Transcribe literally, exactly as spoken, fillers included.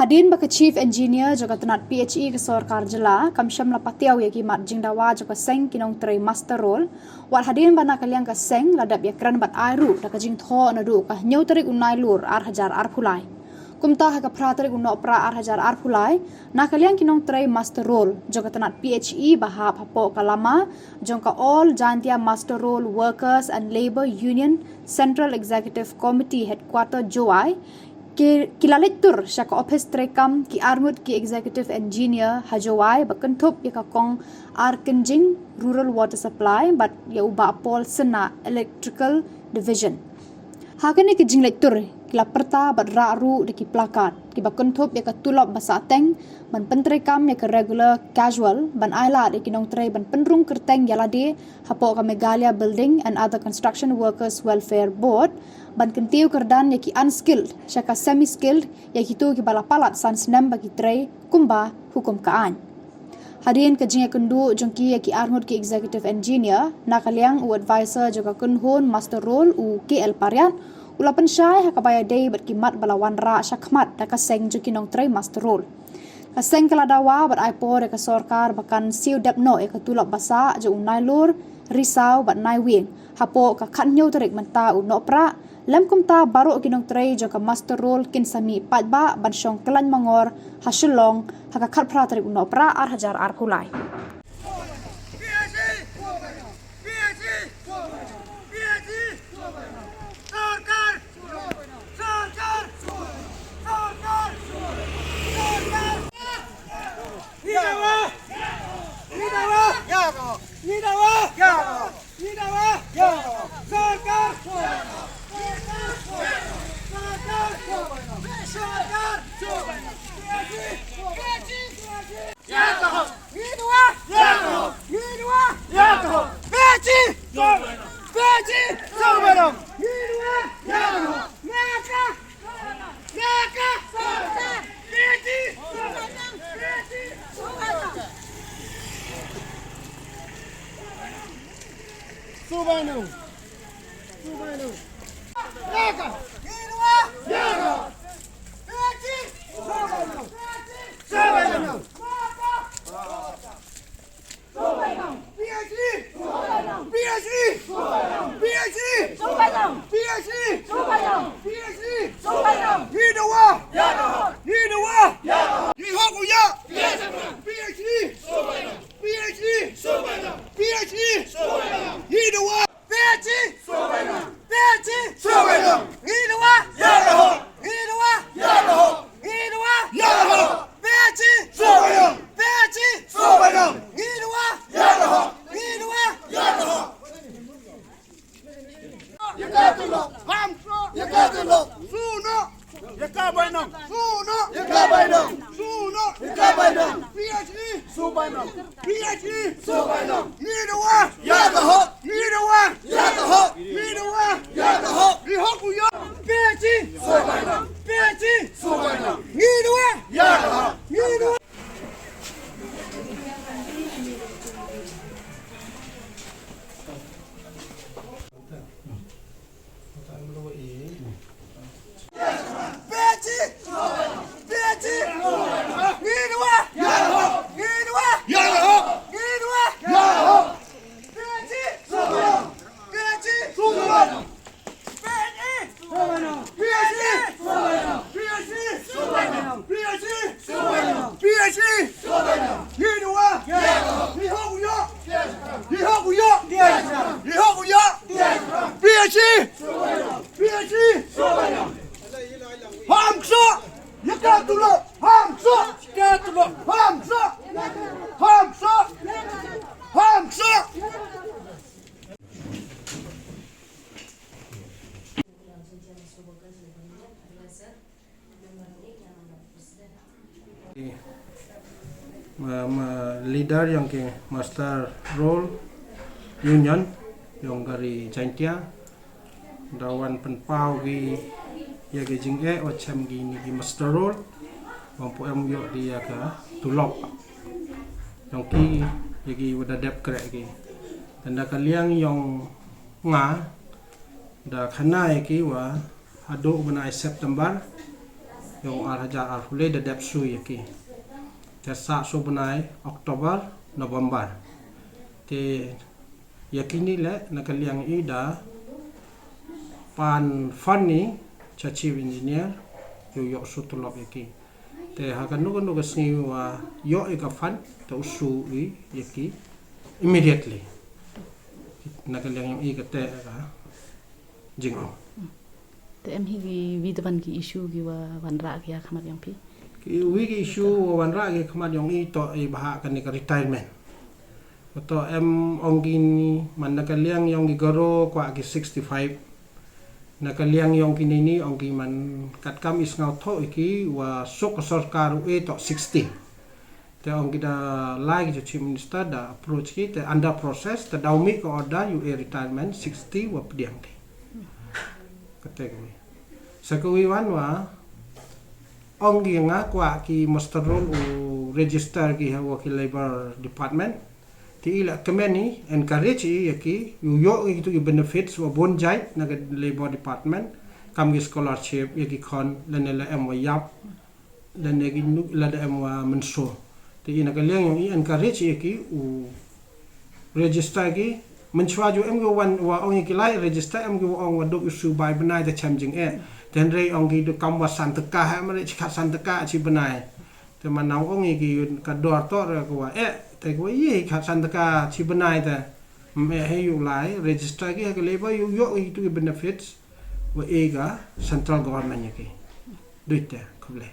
Hadien ba ka Chief Engineer jong ka tnat P H E ka sorkar jylla kam shym la patiaw ya ki mat jingdawa jong ka seng ki nongtrei muster roll, wat hadien ba na ka liang ka seng la dep ya kren bad ai ruh da ka jingthoh naduh ka hynñiew tarik u Nailur ar hajar arphew lai. Kumta ha ka phra tarik u Nohprah ar hajar arphew lai, na ka liang ki nongtrei muster roll jong ka tnat P H E ba hap hapoh ka lama jong ka All Jaintia Muster Roll Workers and Labour Union Central Executive Committee Headquarter Jowai, ki, ki la leit tur sha ka ophis treikam ki arngut ki executive engineer ha Jowai ba kynthup ya ka Kong R. Kynjing, Rural Water Supply, bad ya u Bah Paul Synnah, Electrical Division. Ha kane ka jingleit tur ki la pyrta bad rah ruh da ki placard ki ba kynthup ya ka tulop ba sahteng ban pyntreikam ya ka regular casual, ban ailad ya ki nongtrei ban pynrung kyrteng ya lade hapoh ka Meghalaya Building and Other Construction Workers Welfare Board, ban kyntiew kyrdan ya ki unskilled sha ka semi-skilled, ya kitu ki ba la palat san snem ba ki trei kumba hukum ka aiñ. Hadien ka jingkynduh jong ki ya ki arngut ki executive engineer, na ka liang u advisor jong ka kynhun muster roll u K L Pariat u la pynshai ha ka ba ya dei bad ki mat ba la wanrah shakhmat da ka seng jong ki nongtrei muster roll. Ka seng ka la dawa bad ai por ya ka sorkar ba kan siew dep noh ya ka tulop ba sah jong u Nailur, Risaw bad Naiwieng hapoh ka khathynñiew tarik mynta u Nohprah, lem kumta baroh ki nongtrei jong ka muster roll kin sa mih paidbah ban shong khlaiñ mangor ha Shillong ha ka khatphra tarik u Nohprah ar hajar arphew lai. P H E. P H E. Ngi dawa. Ya ka hok. Ngi dawa. Ya ka hok. Ngi dawa. Ya ka hok. Ngi hok u ya. P H E. P H E. Ngi dawa. Ya ka hok. Ngi dawa. P H E! Ngi dawa! Ngi hok u yoh! Ngi hok u yoh! Ngi hok u yoh! P H E! P H E! Ham soh! Ya ka tulop! Ham soh! Ya ka tulop! Ham soh! Ham soh! Ham soh! Ma, ma, leader yong ki muster roll union yong ka ri Jaintia da wan pynpaw ki ya ki jingeh wa chem ki ni ki muster roll, wa pu em yoh di ya ka tulop yong ki ya ki wa da dep kreh ki. Tang da ka liang yong nga da khana ya ki wa haduh u bnai September yong u ar hajar arphaw le da dep su ya ki. Te sah su bnai October, November. Te ya kini le na ka liang i da pan fund i cha chief engineer, yow yoh su tulop ya ki. Te ha kano kano ka sngi wa yoh i ka fund, te u su i ya ki immediately. Na ka liang yong i ka te ka jingong. Te em hi ki wi da wan ki issue ki wa wanrah ki ya khmat yong phi? Ki wi ki issue wa wanrah ki khmat yong i toh i bha kani ka retirement. Wa toh em ong ki ni man na ka liang yong ki garo kwah ki sixty-five. Na ka liang yong ki ni ni ong ki man katkam i sngewthuh i ki wa suk ka sorkar u e toh sixty. Te ong ki da lai ki cha chief minister da approach ki te under process te daw mih ka order yow e retirement sixty wa pdiang ki. Kate ka wi. Sa ka wi wan wa ong ki nga kwah ki muster roll u register ki ha wa ki labour department. Te i la kmen i encourage i ya ki yow yoh ki tu ki benefits wa bun jait na ka labour department. Kam ki scholarship ya ki khon lane la em wa yap. Lane ki nuk lada em wa mynsaw. Te i na ka liang yong i encourage ya ki u register ki. Mynchwa ju em ki wan wa ong ya ki lai register em ki wa ong wa duk u su bai bnai te chem jing e. Te hynrei ong ki du kam wa san teka ha mare chi khat san teka chi bnai. Te man nang ong ya ki ka dor toh re ka wa e. Te ka wa ye khat san teka chi bnai te. Me he yow lai register ki ha ka labour yow yoh ki tu ki benefits. Wa e ka central government ya ki. Duh te, khublei.